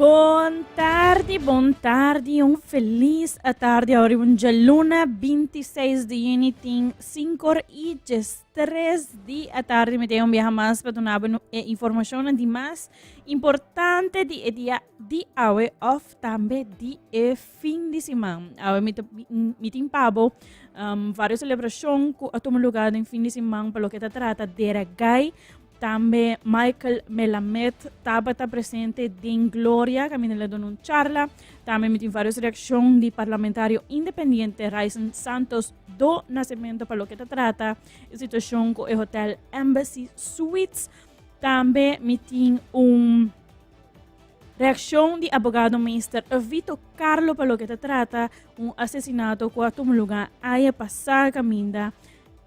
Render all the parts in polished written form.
Bon tardi, bon tardi, un feliz tardi. Ahora un djaluna 26 di juni tin 5 or y 3 di tardi. Mi un biaha mas pa duna bo e informacionnan di mas importante di e dia di awe of tambe di e fin di siman. Awe mi, mi tin pabo um, varios celebracion cu a tuma lugar den fin di siman pa loke ta trata Dera Gai. Tambe Michael Melamed tabata presente den Gloria, caminda el a duna un charla. Tambe mi tin varios reaccion di parlamentario independiente Ryson Santos do Nascimento pa loke ta trata e situacion cu e hotel Embassy Suites. Tambe mi tin un reaccion di abogado meester Vito Carlo pa loke ta trata un asesinato cu a tuma lugar aña pasa caminda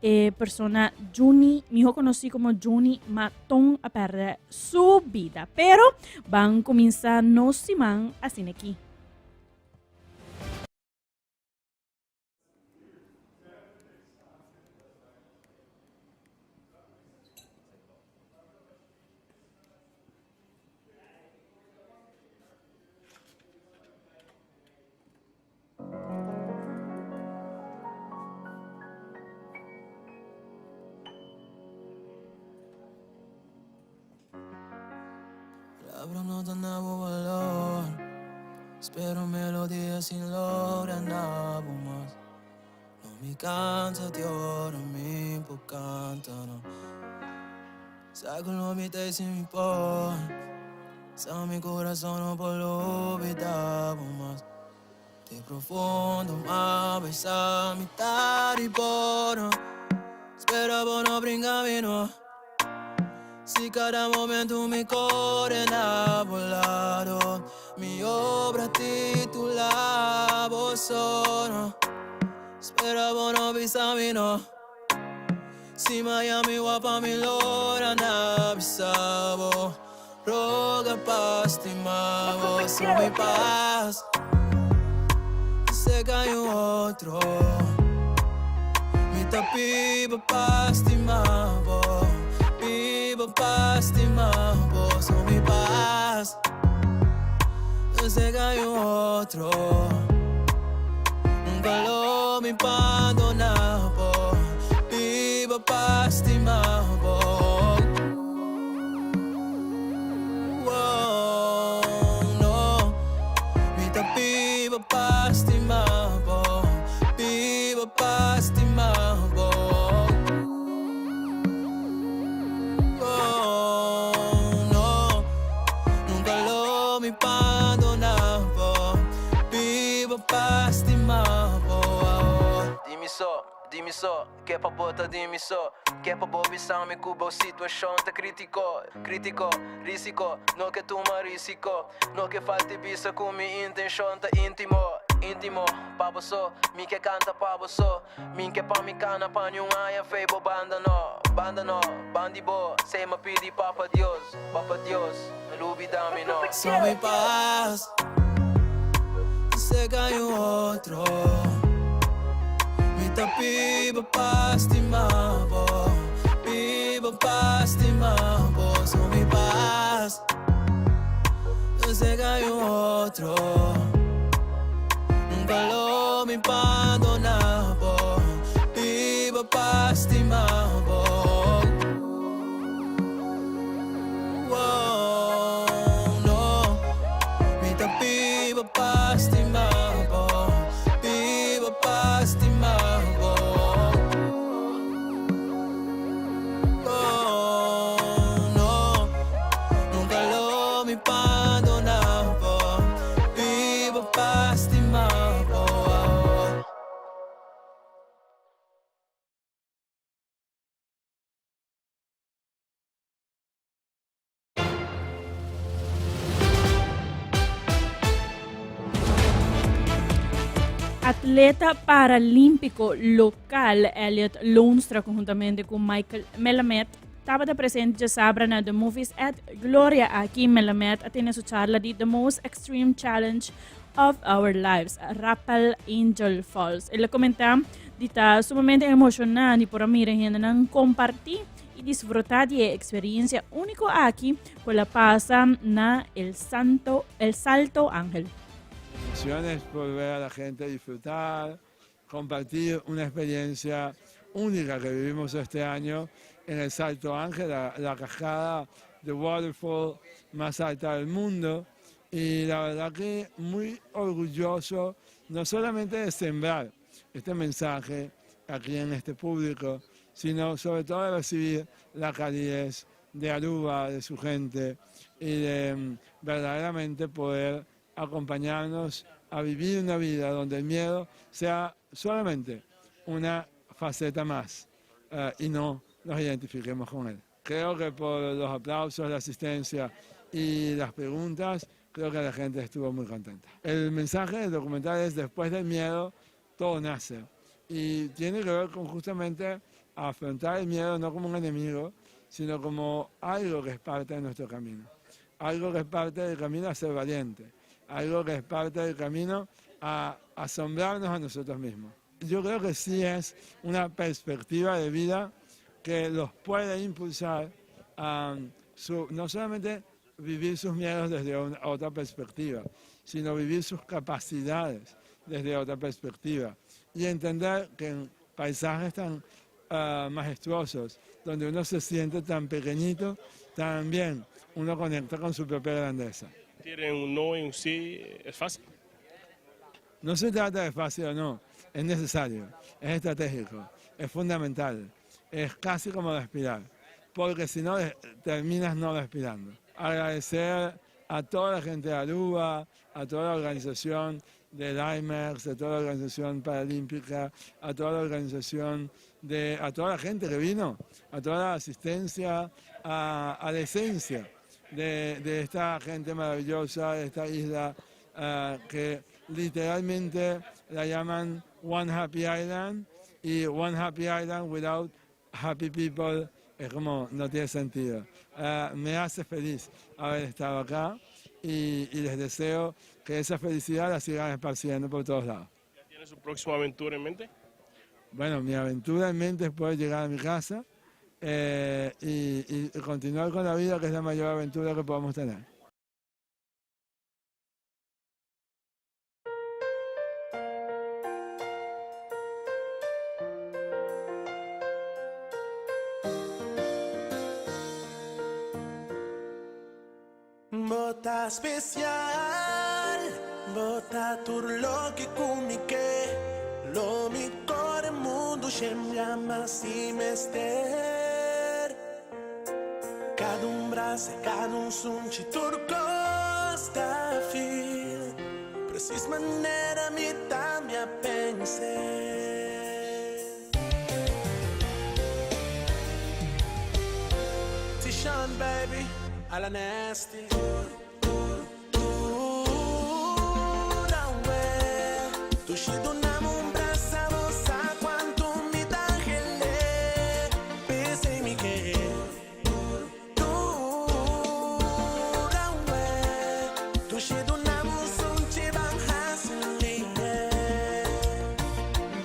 E persona Juni, miho conoci como Juni Maton, a perde su bida. Pero ban cuminsa nos siman asina aki. Palabra no ta na bo valor Spero melodia sin logra na bo mas No mi cansa di ora mi por canta no Sa cu lo mi ta sin mi por Sa mi corazon no por olbida bo mas Te profundo ma besa mi ta di por Spera bo no bringa mi no Si cada momento mi core na bo lado Mi obra titula bo so Spera bo no bisa mi no Si Miami wapa mi lora na bisa bo Roga pa stima bo so mi paz Se ka un otro Mi ta biba pa stima bo Biba pa stima bo so mi paz Se ka un otro Nunca lo mi bandona bo Biba pa stima bo No, mi ta biba pa stima bo Biba pa stima bo No, nunca lo mi bandona bo Biba pa stima bo Di mi so, di mi so, ke pa bo ta di mi so Ke pa bo bisa mi ku bo situashon ta kritiko, kritiko, risiko No ke tuma risiko, no ke falta bisa ku mi intenshon ta intimo, intimo Pa bo so, mi ke kanta pa bo so Mi ke pa mi kana pa niun aña fei bo banda no, banda no, bandi bo Sey m'a pidi papa Dios, papa Dios, no lubida mi no. So mi paz Se ka un otro Mi ta biba pa stima bo Biba pa stima bo So mi paz Se ka un otro Nunca lo mi bandona bo Biba pa stima bo No, mi ta biba pa stima bo Biba pa stima bo No, nunca lo mi bandona bo Biba pa stima bo. Atleta paralímpico local Elliot Loonstra conjuntamente cu Michael Melamed tabata presente djasabra na The Movies at Gloria. Aki Melamed a tene su charla di The Most Extreme Challenge of Our Lives, Rappel Angel Falls. El a comenta di ta sumamente emociona di por a mira hendenan comparti. y disfruta di e experiencia unico aki cu la pasa na El Santo El Salto Angel. Mi misión es por ver a la gente disfrutar, compartir una experiencia única que vivimos este año en el Salto Ángel, la, la cascada de waterfall más alta del mundo. Y la verdad que muy orgulloso no solamente de sembrar este mensaje aquí en este público, sino sobre todo de recibir la calidez de Aruba, de su gente y de verdaderamente poder acompañarnos a vivir una vida donde el miedo sea solamente una faceta más y no nos identifiquemos con él. Creo que por los aplausos, la asistencia y las preguntas, creo que la gente estuvo muy contenta. El mensaje del documental es: después del miedo, todo nace. Y tiene que ver con justamente afrontar el miedo no como un enemigo, sino como algo que es parte de nuestro camino. Algo que es parte del camino a ser valiente. Algo que es parte del camino a asombrarnos a nosotros mismos. Yo creo que sí es una perspectiva de vida que los puede impulsar a no solamente vivir sus miedos desde otra perspectiva, sino vivir sus capacidades desde otra perspectiva y entender que en paisajes tan majestuosos, donde uno se siente tan pequeñito, también uno conecta con su propia grandeza. ¿Tienen un no y un sí? ¿Es fácil? No se trata de fácil o no, es necesario, es estratégico, es fundamental, es casi como respirar, porque si no terminas no respirando. Agradecer a toda la gente de Aruba, a toda la organización del IMEX, a toda la organización paralímpica, a toda la organización de, a toda la gente que vino, a toda la asistencia, a la esencia de esta gente maravillosa, de esta isla que literalmente la llaman One Happy Island, y One Happy Island without happy people es como no tiene sentido. Me hace feliz haber estado acá y les deseo que esa felicidad la sigan esparciendo por todos lados. ¿Ya tiene su próxima aventura en mente? Bueno, mi aventura en mente es poder llegar a mi casa y continuar con la vida, que es la mayor aventura que podamos tener. Bo ta special, bo ta tur loke cu mi ke. Lo mi core mundo llama si mester. Cada un brasa, cada un sunchi turco sta feel. Precies manera mi tambe a pensa. T-Sean, baby, a la nasty. Dushi duna mi un brasa, bo sa cuanto mi ta anhel'e. P'esey mi ke. Tur awe. Dushi duna mi un sunchi ban hasi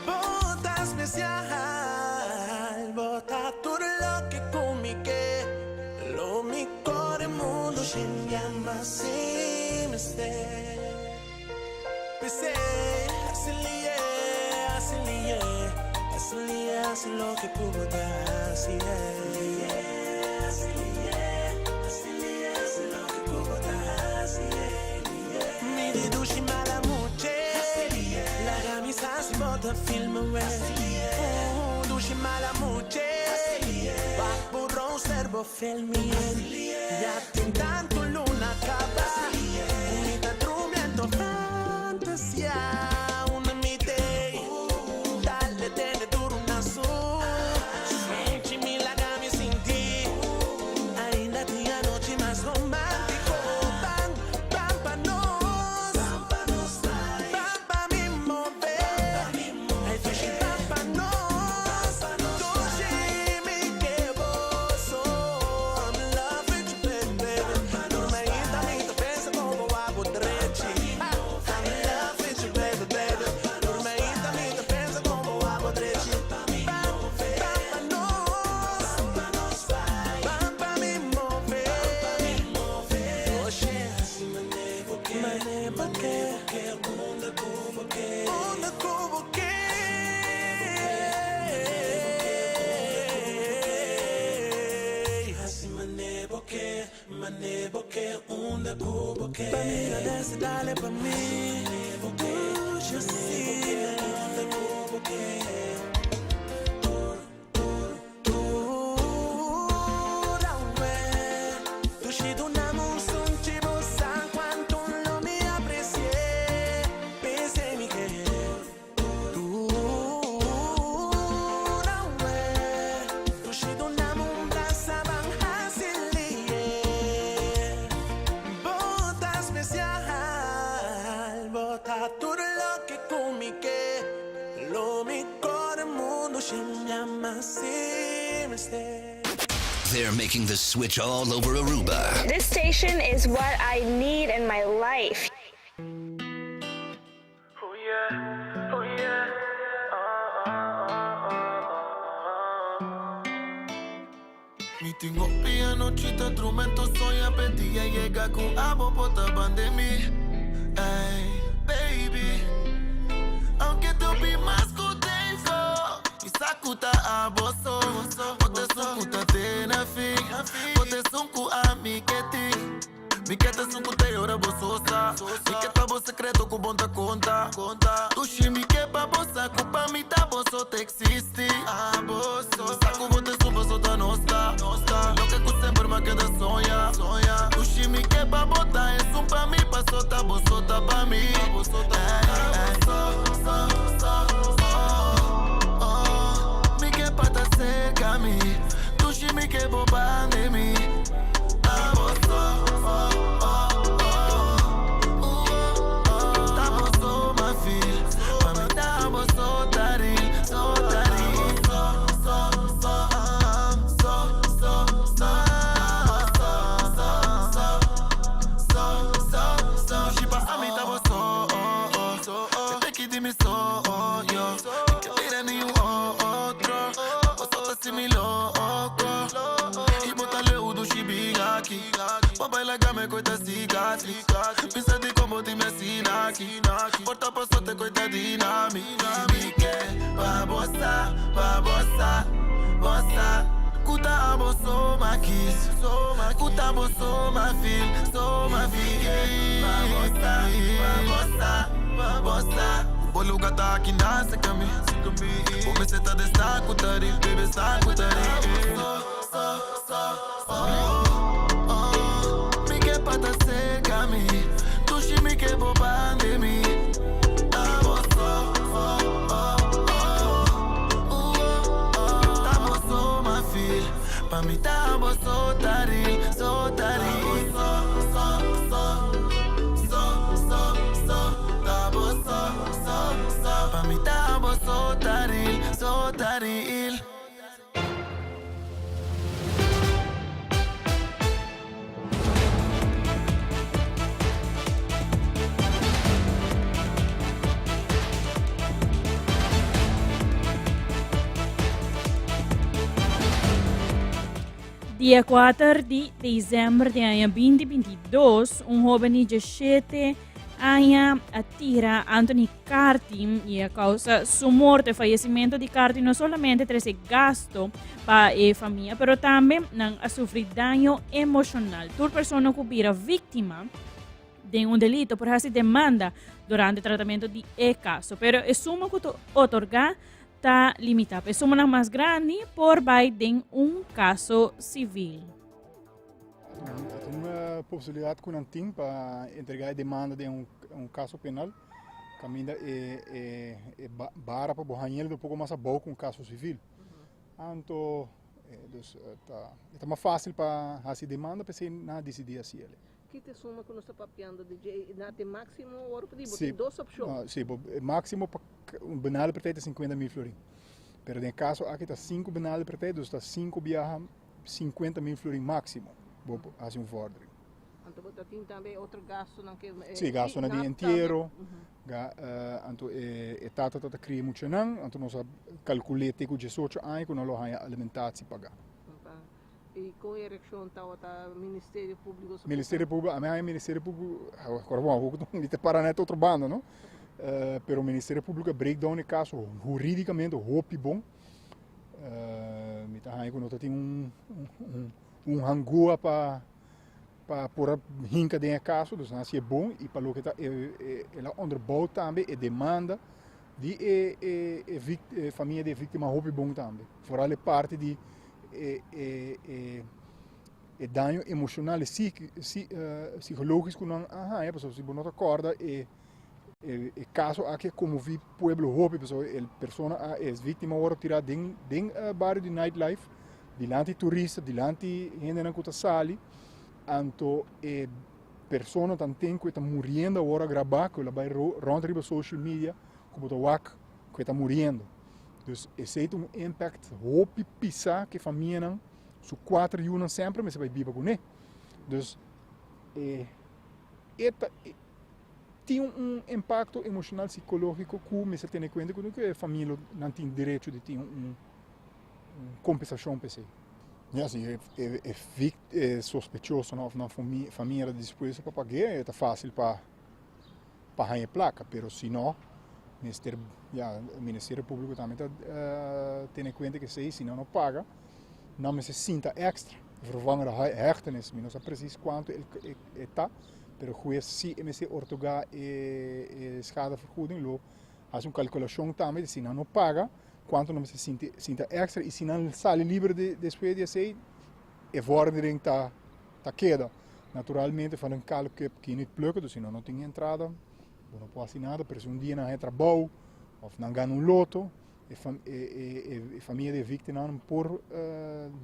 Bo ta special, bo ta tur loke cu mi ke. Lo mi core mundo llama si mester. P'esey, asina, asina, asina, asina loke cu bo ta, asina, asina, asina, asina loke cu bo ta, asina. Mi di dushi mala muche, laga mi sa si bo ta feel my way. Dushi mala muche, wak bo rooster bo feel me in. Ya tin tanto luna caba, mi ta drumiendo fantasia. Unda mi t'ey, dale tene duro na su. Sunchi mi laga mi sinti, ainda tin anochi mas romantico. Ban, ban pa nos, ban pa mi move. Ay, dushi ban pa nos, dushi mi ke bo so. I'm in love with you, baby. They're making the switch all over Aruba. This station is what I need in my life. Mi tin hopi anochi ta drumento soña p'e dia yega ku abo por ta banda mi Ey, baby Aunke te hopi mas ku teifo Mi sa ku ta abo so Bo ta esun ku ta te na fin Bo ta esun ku ami ke tin Mi ke ta esun ku ta yora bo sosa Mi ke ta bo sekreto ku bon ta konta Dushi mi ke pa bo sa ku pa mi ta bo so ta Sisti, abo so Sa ku bo ta esun paso ta nos ta Loke ku semper m'a keda soña Dushi mi ke pa bo ta esun pa mi Paso ta bo so ta pa mi Ey, ey So, so, so, oh, oh Mi ke pa ta serka mi Dushi mi ke bo banda mi Abo so, oh, oh, oh Uh, oh, oh Ta bo so m'a feel Pa mi ta bo so ta real, so ta real So, so, so, so, so, so So, so, so, so, so, so Shi pa ami ta bo so, oh, oh Te teki di mi so, oh, yo Mi ke bira ni un otro Ta bo so ta si mi loco Y bo ta leu dushi bin aki Bo baila game koe ta cicatriz Bisa di con bo tin mi asina aki Por ta paso te koe ta dinami Mi ke pa bo sa, pa bo sa, bo sa Ku ta abo so m'a kiss Ku ta bo so m'a feel, so m'a feel Pa bo sa, pa bo sa, bo sa Bo luga ta aki na cerca mi Bo mester ta den sa ku ta ril, baby sa ku ta ril So, so, so, oh, oh Mi ke pa ta cerca mi Dushi mi ke bo banda mi Abo so, oh, oh, oh Uh, oh, oh Ta bo so m'a feel Pa mi ta bo so ta real, so ta real So, so, so So, so, so Ta bo so, so, so Pa mi ta bo so ta real, so ta real. Dia 4 di december di aña 2022, un hoben di 17 aña a tira Anthony Carty y a causa su morte. Fallecimento di Carty no solamente trece gasto pa e famia, pero tambe nan a sufri daño emocional. Tur persona cu bira víctima den un delito por haci demanda durante tratamento di e caso, pero e suma cu ta otorga ta limita. E sumanan mas grandi por bay den un caso civil. Ta un posibilidad cu nan tin pa entrega e demanda den un caso penal. Caminda e e bara pa bo hañ'el ta un poco mas abou cu un caso civil. Anto dus ta e ta mas facil pa haci demanda p'esey nan a dicidi haci el. Ki ta e suma cu nos ta papiando di dje? Na te maximo ora por di bo tin dos opcion. Si, bo e maximo pa un benal partij ta 50 mil florin. Pero den e caso aki ta 5 benal partij, dus ta 5 biaha 50 mil florin maximo bo por haci un vordering. Anto bo ta tin tambe otro gastonan ke Sí, gastonan di entiero, ga, anto e e tata ta ta cria muchanan, anto nos a calcul'é te cu diesocho aña cu nan lo haña alimentatie paga. Y con e reaccion tawata Ministerio Publico? Ministerio Publico, ami haña Ministerio Publico, awor bon, awor mi ta para net otro banda, no? Pero Ministerio Publico a break down e caso huridicamente hopi bon. Mi ta haña cu no ta tin un un un hangua pa. pa por a hinka den e kaso, dus nan a hasi e bon i pa loke ta el a onderbouw tambe e demanda di e e famia di e víktima hopi bon tambe. Foral e parti di e e e daño emoshonal e psikológiko ku nan a haña, pasobra si bo no ta kòrda e e kaso aki a konmoví pueblo hopi, pasobra e persona a e víktima a wòrdu tirá den den bario di nightlife dilanti turista, dilanti hendenan ku ta sali, anto e persona tanten ku e ta muriendo awor a grabá ku el a bai rònt riba social media ku bo ta wak ku e ta muriendo. Dus esei ta un impact hopi pisá ku e famianan su kuater yunan semper mester bai biba kuné. Dus e e ta tin un impakto emoshonal sikológiko ku mester tene kuenta ku e famia lo nan tin derecho di tin un kompensashon pa esei. Ya si e e e sospechosonan òf nan famia ta dispuesto pa pag'é e ta fásil pa pa haña e plaka, pero si no mester ya Ministerio Públiko tambe ta tene kuenta ku esei, si nan no paga nan mester sinta èkstra, vervangende hechtenis, mi no sa presis kuantu e ta, pero hues si e mester ortogá e schadevergoeding lo hasi un kalkulashon tambe di si nan no paga kuantu nan mester sinta èkstra i si nan sali liber despues di esei e vordering ta ta keda. Naturalmente van een kale kip kin niet plukken, dus si nan no tin entrada, bo no por hasi nada, pero si un dia nan haña trabou of nan gana un loto, e e famia di e víktimanan por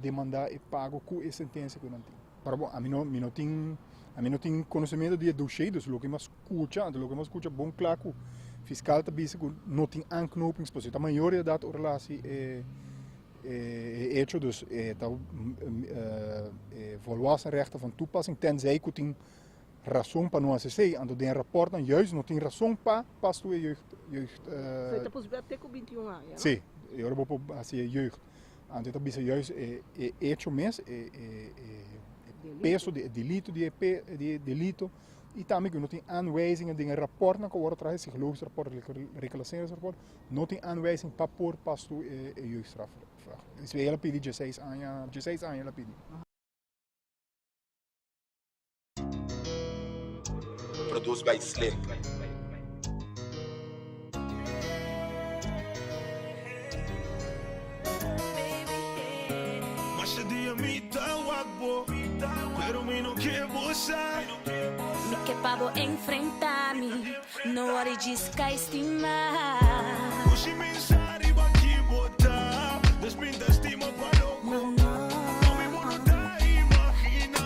demandá e pago ku e sentensia ku nan tin. Pero bon, ami no mi no tin ami no tin konosementu di e dossier, dus loke mi a skucha, anto loke mi a skucha bon kla ku fiskal ta bisa ku no tin aanknopingspunt, si ta mayor di edat ora el a hasi e E hecho dus e ta e volwassen rechter van toepassing tenzij ku tin rason pa no hasi esei. Anto den e rapòrtnan juist no tin rason pa pas tu e jeugd jeugd. So e ta posibilidat te ku 21 aña, no? Sí, e ora bo por hasi e jeugd. Anto e ta bisa juist e e hecho mes e e e peso di e delito di e di e delito i tambe ku no tin aanwijzingen den e rapòrtnan ku a wòrdu traha e psicologisch rapport, reclasseringsrapport. No tin aanwijzing pa por pas tu e jeugdstraf. El a pidi dieseis aña, dieseis aña el a pidi. Produced by Slick. Masha dia mi ta wak bo, pero mi no ke bo sa. Mi ke pa bo enfrenta mi. No worry djis ka estima. Kushi mi sa riba ki bo ta. Des mi ta stima pa loko. No mi bo no ta imagina.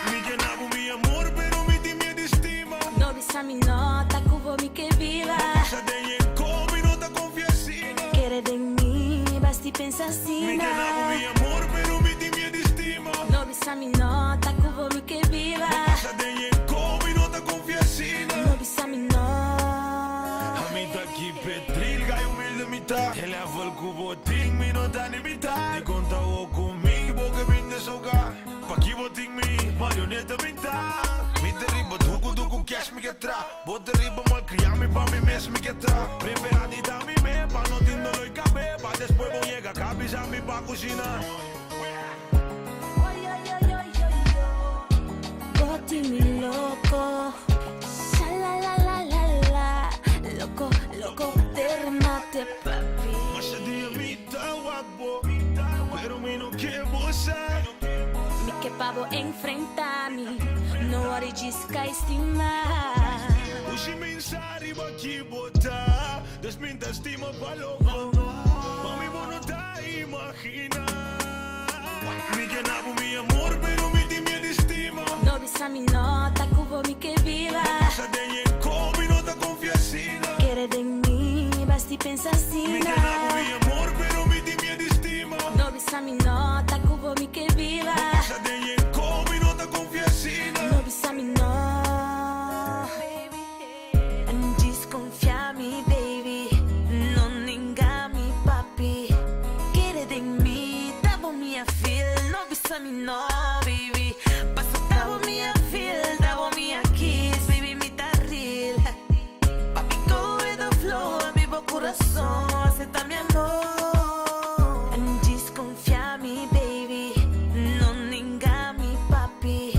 Mi ke na bo mi amor pero mi tin miedu di stima. No bisa mi no ta ku bo mi ke biba. Bo pasa den e ko mi no ta konfia asina. Kere den mi basti pensa asina. Mi ke na bo mi amor pero mi tin miedu di stima. No bisa mi no ta ku bo mi ke biba. Bo pasa den e ko mi no ta konfia asina. No bisa mi no. Ami ta ki petril gai humilde mi ta. E level ku bo tin mi no ta ni mitad. Di konta bo ku mi bo ke bin desoga. Paki bo tin mi marioneta mi ta. Mi ta riba duku duku cash mi ke tra. Bo ta riba malkria mi pa mi mes mi ke tra. Prefera di ta mi me pa no tin doloi kabe. Pa despues bo yega ka bisa mi pa kushina. Bo tin mi loco, sha-la-la-la-la-la Loco, loco te remate papi. Masha dia mi ta wak bo, pero mi no ke bo sa. Mi ke pa bo enfrenta mi, no worry djis ka estima. Ushi mi sa riba ki bo ta, des mi ta stima pa loco. Pa mi bo no ta imagina. Mi ke na bo mi amor pero mi tin miedu di stima. No bisa mi no ta ku bo mi ke biba. Bo pasa den e ko mi no ta konfia asina. Kere den mi basti pensa asina. Mi ke na bo mi amor pero mi tin miedu di stima. No bisa mi no ta ku bo mi ke biba. Bo pasa den e ko mi no ta konfia asina. No bisa mi no. Djis confia mi baby, no nenga mi papi. Kere den mi, ta bo mi a feel, no bisa mi no baby. Paso ta bo mi a feel, ta bo mi a kiss, baby mi ta real. Papi go with the flow, ami bo curason, acepta mi amor. Djis confia mi baby, no nenga mi papi.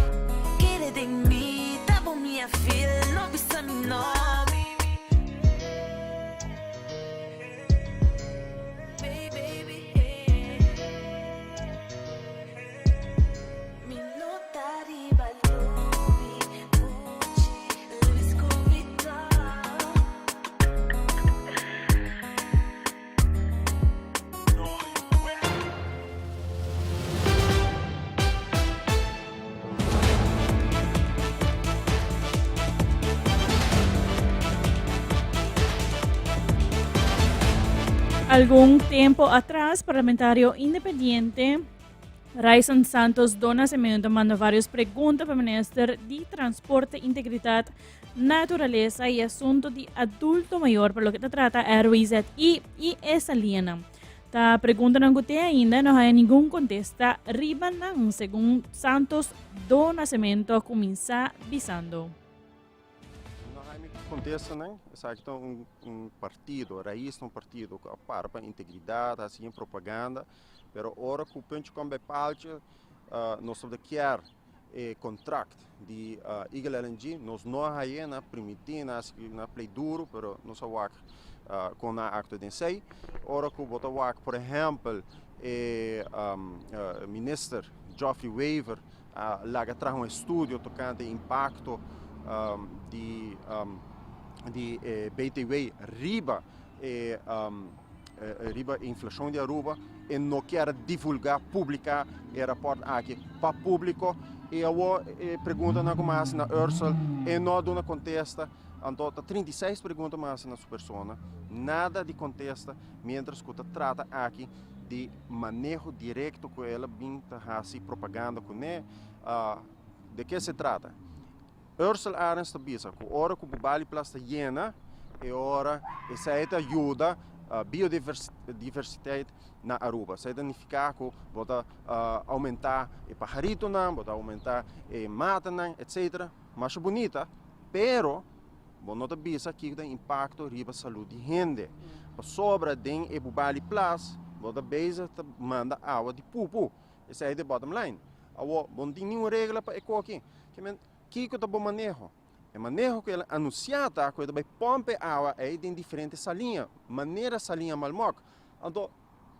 Algun tempo atras, parlamentario independiente Ryson Santos do Nascimento manda varios pregunta pa minister di Transporte, Integridad, Naturalesa y Asunto di Adulto Mayor pa loke ta trata RWZI y e salianan. Ta preguntanan ku te ainda no haya ningun kontesta riba nan, segun Santos do Nascimento a kuminsá bisando. No hay contestanan, esaki ta un un partido, Raiz ta un partido ku a para pa integridad, a hasi propaganda, pero ora ku punch kom bij paaltje nos tabata kier e contract di Eagle LNG, nos no a haye, nan a primiti, nan a hasi, nan a play duro, pero nos a wak kon nan a actua den esey. Ora ku bo ta wak por ehempel e minister Geoffrey Wever a laga traha un estudio tocante e impacto di di e BTW riba e riba e inflacion di Aruba e no kier divulga, publica e rapport aki pa publico y awor e preguntanan cu mi a haci na Ursel e no a duna contesta, anto ta 36 pregunta mi a haci na su persona, nada di contesta mientras cu ta trata aki di maneho directo cu el a bin ta haci propaganda cune. De ke se trata? Ursel Arends ta bisa cu ora cu Bubaliplas ta yena e ora esey ta yuda biodiversiteit na Aruba. Esey ta nifica cu bo ta aumenta e paharitonan, bo ta aumenta e matanan, etc. Masha bunita, pero Bo no ta bisa kiko ta e impakto riba salud di hende. Pasobra den e Bubali Plas bo ta bezig ta manda awa di pupu. Esei ta e bottom line. Awor, bo no tin ningun regla pa e koki. Ke men, kiko ta bo maneho? E maneho ku el a anunsiá ta ku e ta bai pòmp e awa ei den diferente saliña, manera saliña Malmok. Anto,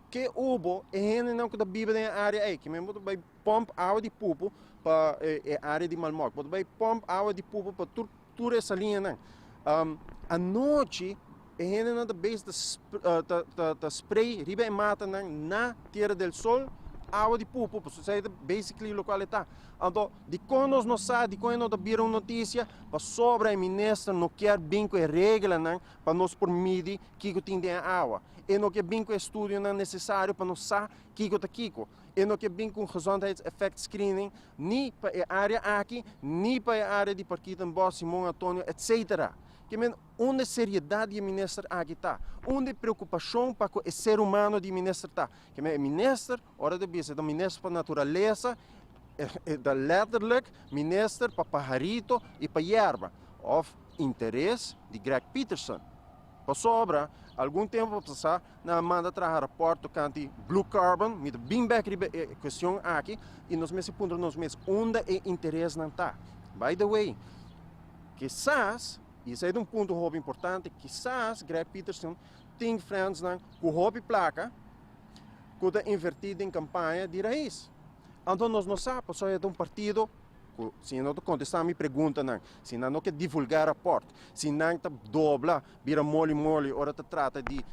ke ubo e hendenan ku ta biba den e área ei? Ke men bo ta bai pòmp awa di pupu pa e área di Malmok? Bo ta bai pòmp awa di pupu pa tur Tur e saliñanan. Anochi e hendenan ta bezig ta ta ta spray riba e matanan na Tierra del Sol awa di pupu, pasobra esei ta basically lokual e ta. Anto dikon nos no sa, dikon e no ta bira un notisia? Pasobra e minister no kier bin ku e reglanan pa nos por midi kiko tin den e awa. E no kier bin ku e estudionan nesesario pa nos sa kiko ta kiko. E no ke bin ku un gezondheidseffect screening ni pa e área aki, ni pa e área di Parkietenbos, Simon Antonio, etc. Ke men unda e seriedat di e minister aki ta? Unda e preokupashon pa ku e ser humano di e minister ta? Ke men e minister, ora ta bisa e ta minister pa naturalesa, e ta letterlijk minister pa paharito i pa yerba, òf interes di Greg Peterson. Pasobra algun tempu pasá nan a manda traha rapòrt tokante blue carbon, mi ta bin bèk riba e kuestion aki i nos mester puntra nos mes unda e interesnan ta. By the way, kisas, i esei ta un punto hopi importante, kisas Greg Peterson tin friendsnan ku hopi plaka ku ta invertí den kampaña di rais. Anto nos no sa pasobra e ta un partido Ku si nan no ta kontestá mi preguntanan, si nan no ke divulgá rapòrt, si nan ta dobla bira moli moli ora ta trata di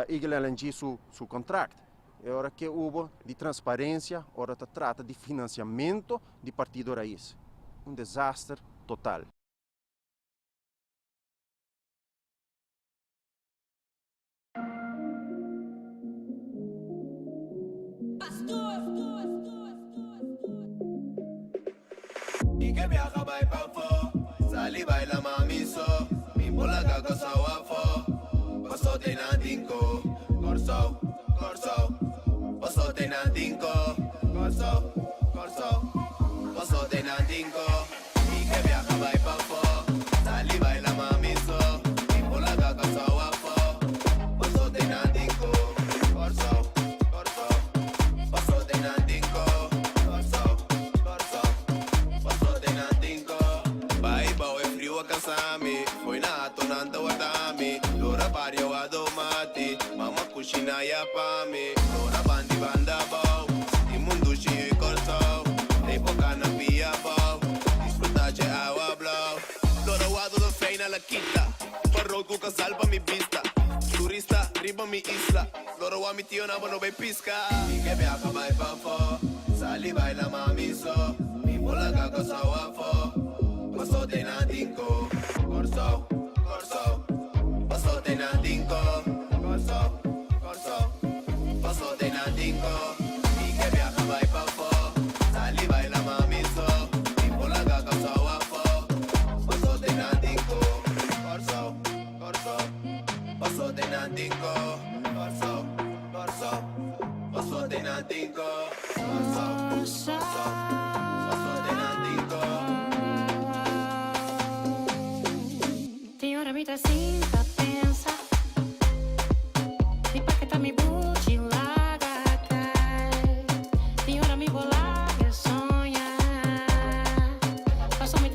Eagle LNG su su kontrakt, e ora ke hubo di transparensia ora ta trata di finansiamentu di Partido Raiz. Un desaster total. Mi ke biaha bai pafó, sali baila mami so. Mi por laga Kòrsou afó, paso te nan tin ko. Kòrsou, Kòrsou, paso te nan tin ko. Kòrsou, Kòrsou, paso te nan tin ko. Mi ke biaha bai pafó, sali baila mami so. Mi por laga Kòrsou afó, paso te nan tin ko. Kòrsou, Kòrsou, paso te nan tin ko. Kòrsou, Kòrsou, paso te nan tin ko. Bai bou e friu a kansa mi, fo'i na ato nan ta warda mi. Lora bario a domati, mama kushina ya pa mi. Lora bandi banda bou, sinti mundu shi yu Kòrsou. Epoca na pia bou, disfruta dje awa blou. Lora wado ta feina la kita, pa road ku kasal pa mi bista. Turista riba mi isla, lora wa mi tio nan pa no bay piska. Mi ke biaha bai pafó, sali baila mami so. Mi por laga Kòrsou afó, paso te nan tin ko. Kòrsou, Kòrsou, paso te nan tin ko. Kòrsou, Kòrsou.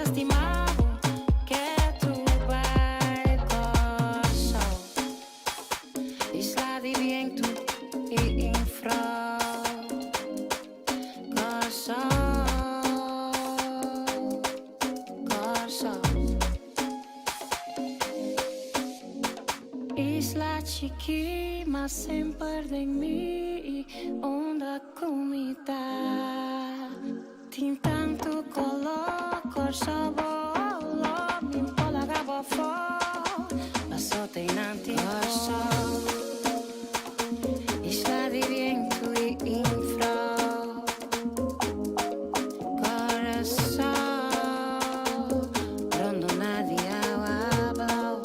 stima bo ketu bai Kòrsou Isla di bientu i infrou Kòrsou Kòrsou Isla chikí ma semper den mi unda ku mi ta Tin tantu koló Kòrsou bo lo mi por laga bo afó Paso te nan tin Kòrsou Isla di bientu i infrou Kòrsou Rondona di awa blou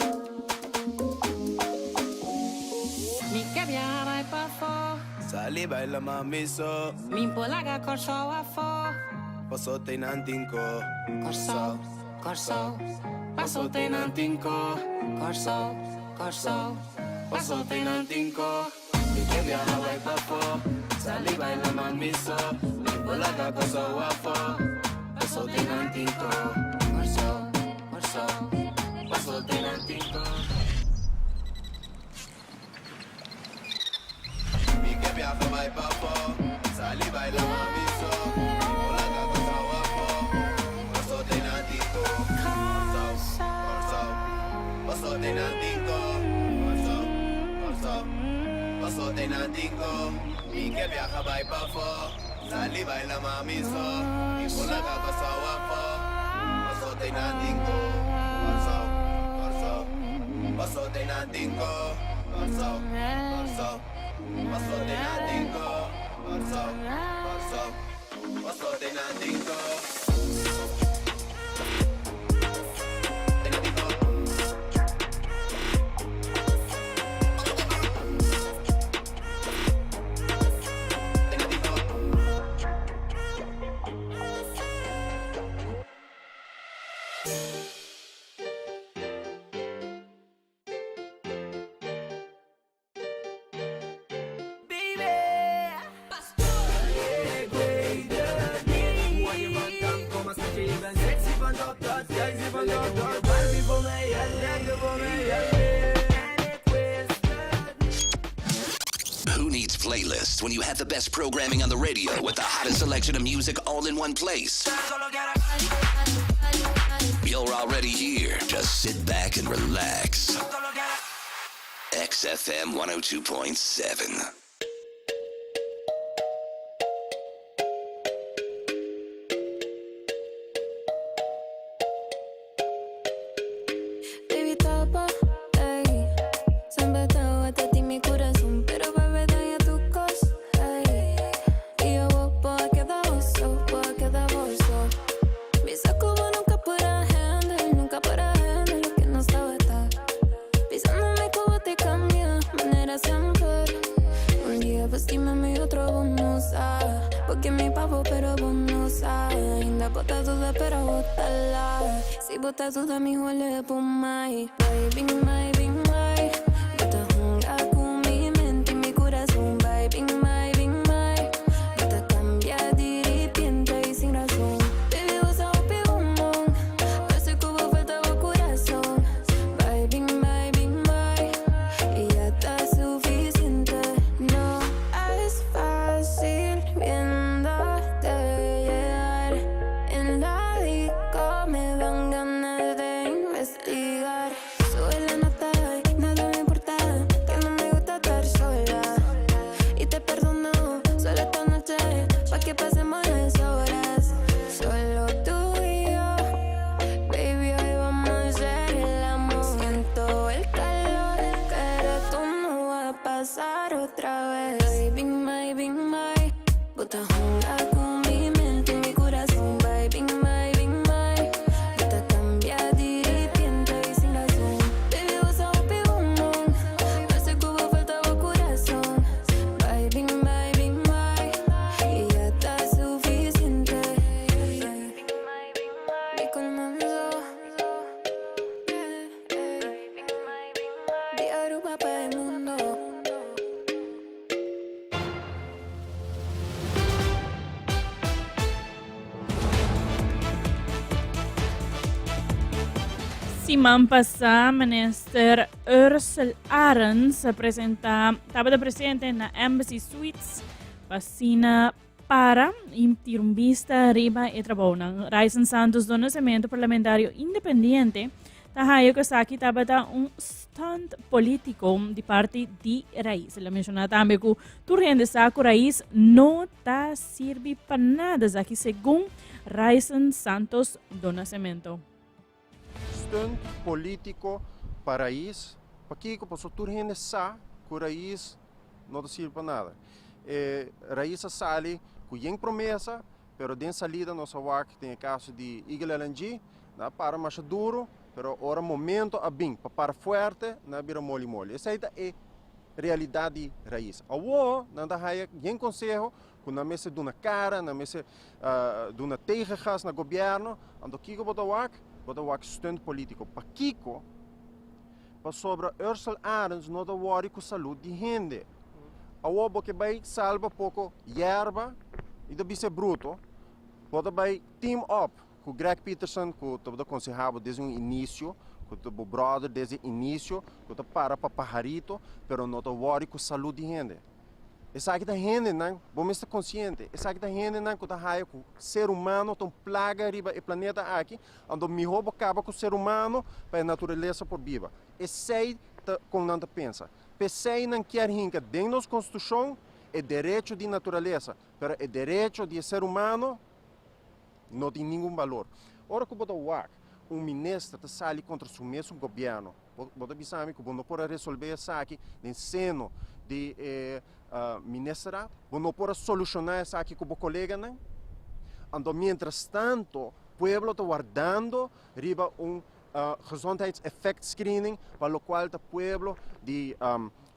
Mi ke biaha bai pafó. Sali baila mami so. Mi por laga Kòrsou afó. Paso te nan tin ko. Kòrsou, Kòrsou, paso te nan tin ko. Kòrsou, Kòrsou, paso te nan tin ko. Mi ke biaha bai pafó. Sali baila mami so. Mi por laga Kòrsou afó. Paso te nan tin ko. Kòrsou, Kòrsou, paso te nan tin ko. Mi ke biaha bai pafó. Sali baila mami so. Mi por laga Kòrsou afó. Paso te nan tin ko. Kòrsou, Kòrsou, paso te nan tin ko. Kòrsou, Kòrsou, paso te nan tin ko. Mi ke biaha bai pafó. Sali baila mami so. Mi por laga Kòrsou afó. Paso te nan tin ko. Kòrsou, Kòrsou, paso te nan tin ko. Kòrsou, Kòrsou, paso te nan tin ko. Kòrsou, Kòrsou, paso te nan tin ko. Who needs playlists when you have the best programming on the radio with the hottest selection of music all in one place? You're already here. Just sit back and relax. XFM 102.7. Baby, tapa, ey. Sempre te ti mi corazón, pero bebé daña tu cos, ey. Y yo voy quedar oso, voy quedar oso. Bisa como nunca podrá handle, nunca podrá handle lo que no sabe estar. Pisándome como te cambia, manera siempre. Un día vestímame y otro vos no sabes. Porque mi pavo, pero vos no sabes. Ainda bota duda, pero bótala. Si bota duda, mi huele por mai. Baby, my, be my. Bota junga con mi mente y mi corazón. Baby, my, be my. Bota cambia de repente y sin razón. Baby, vos sos un Parece que hubo falta o corazón. Baby, baby, my. Y ya está suficiente. No es fácil viéndote llegar. En la disco me dan ganas de investigar. Sube la nota. Siman pasá Minister Ursel Arends a presentá tabata presente na Embassy Suites pa asina para y tira un bista riba e trabounan. Ryson Santos do Nascimento, parlamentario independiente, ta haya ku esaki tabata un stunt polítiko di parti di Raiz. El a menshoná tambe ku tur hende sa ku Raiz no ta sirbi pa nada, esaki segun Ryson Santos do Nascimento. Stunt politico pa Raiz, pakico? Pasobra tur hende sa cu Raiz no ta sirbi pa nada. E Raiz a sali cu yen promesa, pero den salida nos a wak den e caso di Eagle LNG, nan a para masha duro, pero ora momento a bin pa para fuerte, nan a bira moli moli. Esey ta e realidad di Raiz. Awo nan ta haya yen conseho ku nan mester duna kara, nan mester duna tegengas na gobièrnu, anto kiko bo ta wak? Bo ta wak stunt polítiko. Pakiko? Pasobra Ursel Arends no ta wòri ku salud di hende. Awor bo ke bai salba poko yerba i ta bisa e bruto, bo ta bai team up ku Greg Peterson ku tabata konsehá bo desde un inisio, ku ta bo bròder desde inisio, ku ta para pa paharito, pero no ta wòri ku salud di hende. Esaki ta hendenan, bo mester konsiente, esaki ta hendenan ku ta haya ku ser humano ta un plaga riba e planeta aki, anto mihó bo kaba ku ser humano pa e naturalesa por biba. Esei ta kon nan ta pensa. P'esei nan kier hinka den nos konstitushon e derecho di naturalesa, pero e derecho di e ser humano no tin ningun balor. Ora ku bo ta wak un minister ta sali kontra su mesun gobièrnu, Bo ta bisa mi ku bo no por a resolvé esaki den seno di e ministerat? Bo no por a solushoná esaki ku bo koleganan? Anto mientrastanto pueblo ta wardando riba un gezondheidseffectscreening pa lokual ta pueblo di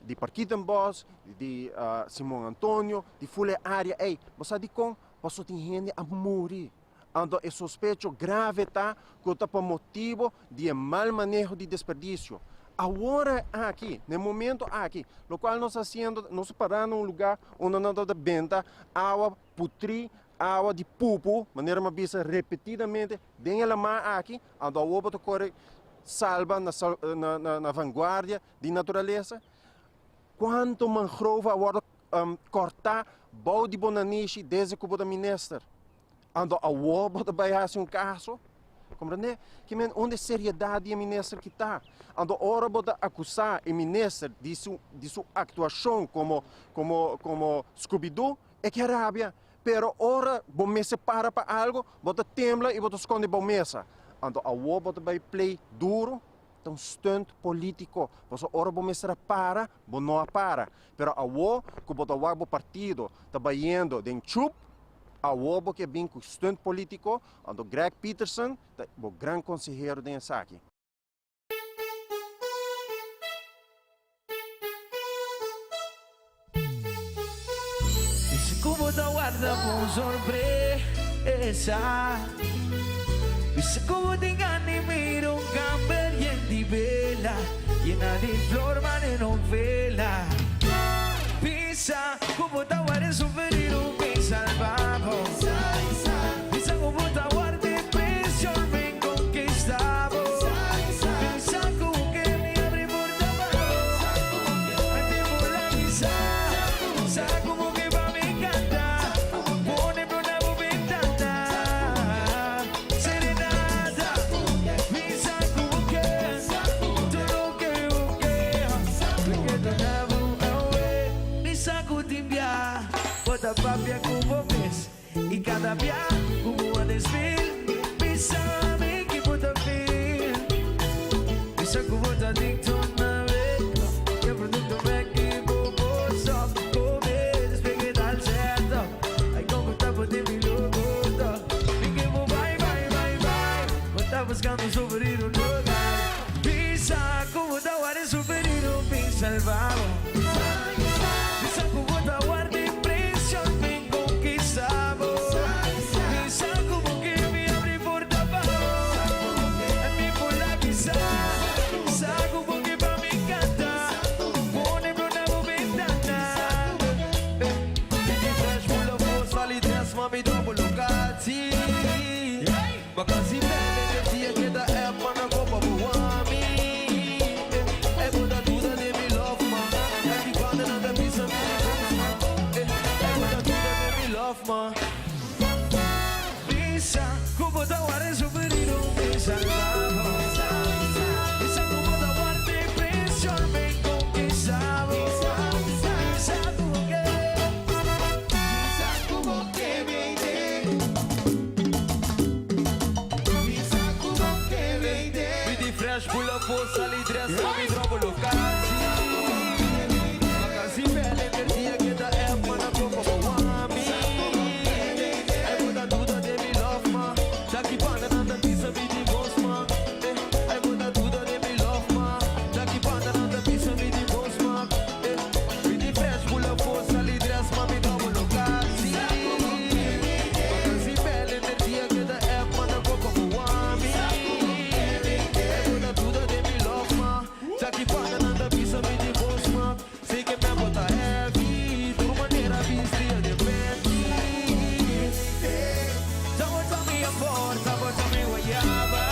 di Parkietenbos, di Simon Antonio, di ful e área ei. Bo sa dikon? Pasobra tin hende a muri. Anto e sospecho grave ta ku ta pa motibo di e mal maneho di desperdisio. Awor aki, na e momento aki, lokual nos ta hasiendo, nos ta pará na un lugá unda nan ta benta awa putrí, awa di pupu, manera mi a bisa repetidamente, den e lamá aki, anto awor bo ta kore salba na vanguardia di naturalesa. Kuantu mangrove a wòrdu kòrtá bou di bo nanishi desde ku bo ta minister? Anto awor bo ta bai hasi un kaso? Komprendé? Ki men unda e seriedat di e minister ki ta? Anto ora bo ta akusá e minister di su di su aktuashon komo komo komo Scooby-Doo, e ke rabia. Pero ora bo mester para pa algu, bo ta tembla i bo ta skonde bou mesa. Anto awor bo ta bai play duru? Ta un stunt politico, pasobra ora bo mester a para, bo no a para. Pero awo cu bo ta wak bo partido ta bayendo den chup, awo bo ke bin cu stunt politico, anto Greg Peterson ta bo gran consehero den esaki. Bisa ku bo ta warda pa un sorpresa. Bisa ku bo tin gana di mira un kamber yen di bela, yena di flor mane novela. Bisa ku bo ta warda su ferido bin salba bo. Bisa ku bo ta warda e presion bin konkista bo. Bisa ku ke mi abri porta pa bo. fresh bula fo sali dress mami drobo lokatie. Vakantie bel energia keda app mana kopa bo wami. Ay bo ta duda den mi love ma. Daki banda nan ta bisa mi di bos ma. Eh, ay bo ta duda den mi love ma. Daki banda nan ta bisa mi di bos ma. Eh, mi di fresh bula fo sali dress mami drobo lokatie. Vakantie bel energia keda app mana kopa bo wami. Ay bo ta duda den mi love ma. Daki banda nan ta bisa mi di bos ma. Sei ke mi bo ta heavy, tur manera bisti de Fendi. Tamo mi amor, tamo mi guayaba.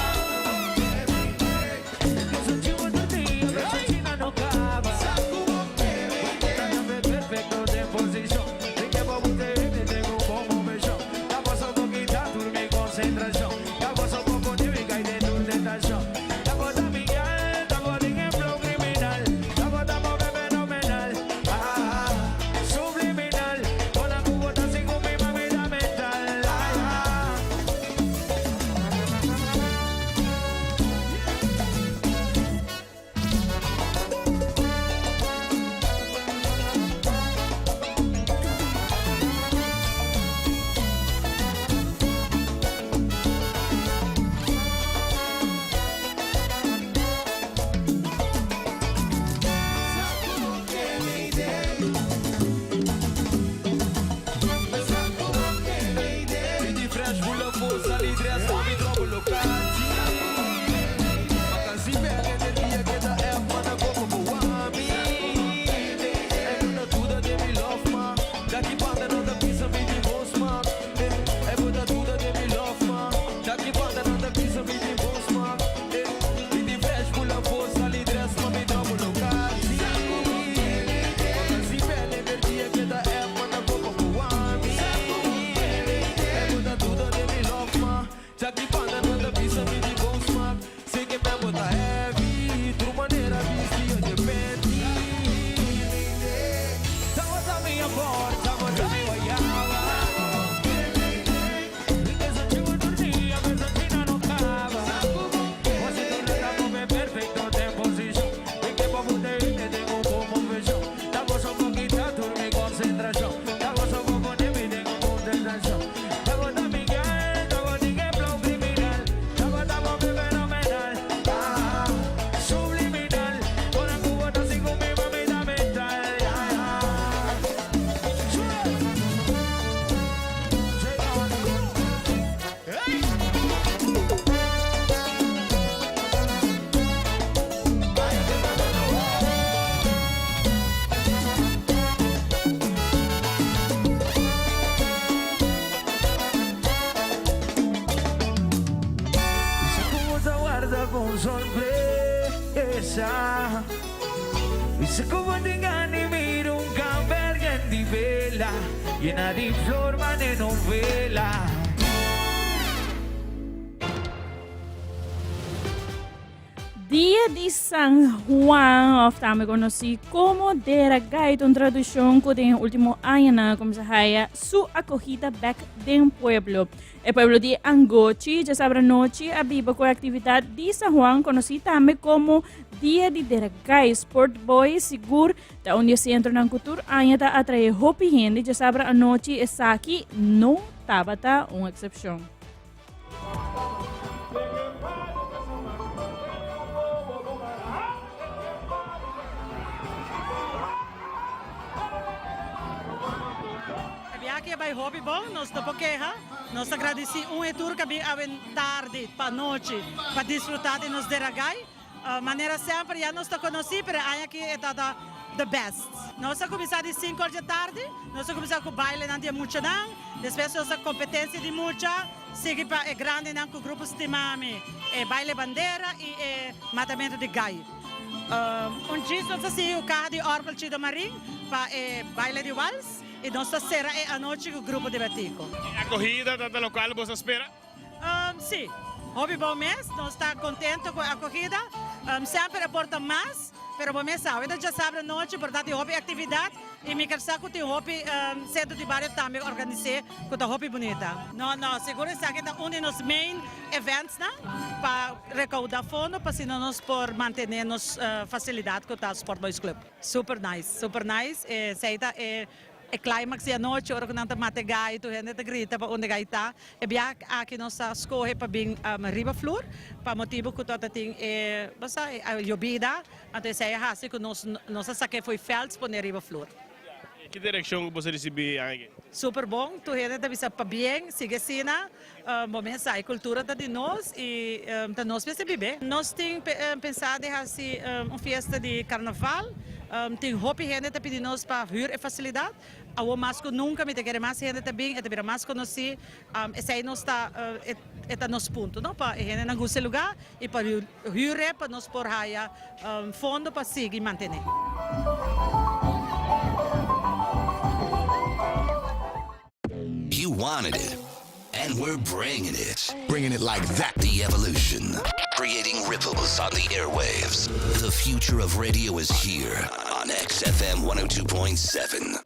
Perfecto de posición. De que vos te tengo como beso. Estamos un poquito mi concentración. Estamos un poco de y de tu tentación. Estamos a Miguel, estamos en ejemplo criminal. Estamos, estamos fenomenal. Ah, subliminal. Con la cubota sin con mi mamita mental. Ah, Mi di fresh bula fo sali dress mami drobo lokatie. Vakantie bel energia keda app mana kopa bo wami. Ay bo ta duda den mi love ma. Daki banda nan ta bisa mi di bos ma. Eh, ay bo ta duda den mi love ma. Daki banda nan ta bisa mi di bos ma. Eh, mi di fresh bula fo sali dress mami drobo lokatie. Vakantie bel energia keda app mana kopa bo wami. Ay bo ta duda den mi love ma. Daki banda nan ta bisa mi di bos ma. Sei ke mi bo ta heavy, tur manera bisti de Fendi. Tamo mi amor, tamo mi guayaba. Perfecto de posición. Y que pa' te tengo como beso. Estamos un poquito mi concentración. Estamos un poco de mi tengo concentración. Estamos a Miguel, estamos en ejemplo criminal. Estamos, estamos fenomenal. Ah, subliminal. Con la cubota sin con mi mamita mental. Ah, Sé cómo te guarda con sorpresa. Y sé cómo te gana y miro un cambergue en vela llena de flor de novela. Dia di San Juan, of tambe conoci como Dera Gaita, un tradicion cu den ultimo añanan a cuminsa haya su acogida bek den pueblo. E pueblo di Angochi djasabra nochi a biba cu e actividad di San Juan, conoci tambe como Dia di Dera Gai. Sport Boys sigur ta un di e centronan cu tur aña ta atrae hopi hende. Djasabra anochi esaki no tabata un excepcion. E biaha a bai hopi bon, nos no por keha. Nos ta gradisí un e tur ku a bin awe tardi pa nochi pa disfrutá di nos deragai. Manera semper ya nos ta konosí, pero e aña aki e ta ta the best. Nos a kuminsá di sinku or dje tardi, nos a kuminsá ku bailenan di e muchanan, despues nos a kompetensia di mucha, sigui pa e grandinan ku Grupo Stimami, e baile bandera i e matamentu di gai. Un djis nos a sigui ku kaha di òrgel Chido Marin pa e baile di wals i nos ta sera e anochi ku Grupo di Batico. E akohida ta ta lokual boso a spera? Sí, hopi bon mes. Nos ta contento cu e acogida. Semper e por ta mas. Pero bo mes sa, awe ta djasabra anochi, por ta tin hopi actividad y mi ker sa cu tin hopi centro di bario tambe organis'é cu ta hopi bunita. No, no, sigur esaki ta un di nos main eventsnan pa recauda fondo pa asina nos por mantene nos facilidad cu ta Sport Boys Club. Super nice, super nice, esey ta e E climax di anochi ora ku nan ta mata e gai tur hende ta grita pa unda e gai ta. E biaha aki nos a skohe pa bin riba flur pa motibu ku tabata tin e bo sa e yobida anto esei a hasi ku nos nos a saka e fo'i vèlt pone riba flur. Ki direkshon ku boso a risibí aña aki? Super bon, tur hende ta bisa pabien, sigui asina, bo mes sa e kultura ta di nos i ta nos mester bib'é. Nos tin pensá di hasi un fiesta di karnaval. Tin hopi hende ta pidi nos pa hür e fasilidat. Awor mas ku nunka mi ta kere mas hende ta bin, e ta bira mas konosí. Esei nos ta, e ta nos punto, no? Pa e hendenan gusta e lugá i pa hür e pa nos por haya fondo pa sigui mantené. You wanted it, and we're bringing it. Bringing it like that. The evolution. Creating ripples on the airwaves. The future of radio is here on XFM 102.7.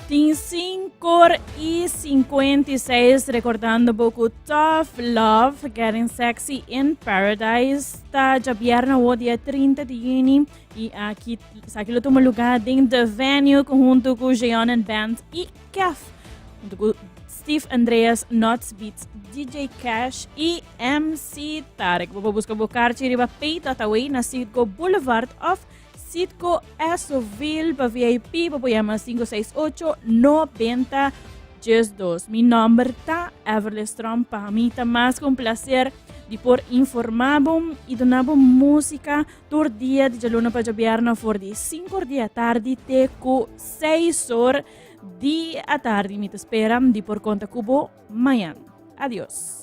Tin 5 y 56 recordando boku Tough Love, Getting Sexy in Paradise. Ta djabierna wo dia 30 di juni y aki esaki lo tuma lugar den The Venue conjunto cu Jeon and Band y Kef. Junto cu Steve Andreas, Nuts Beats, DJ Cash y MC Tarek. Bo por busca bo kaartje riba pay.away na Citgo Boulevard of Citgo Esoville pa VIP. Bo por yama 568 90 12. Mi nomber ta Everly Tromp. Pa mi ta mas que un placer di por informa bo y duna bo musica tur dia di djaluna pa djabierna for di 5 or di atardi te cu 6 or di atardi. Mi ta spera di por conta cu bo mañan. Adios.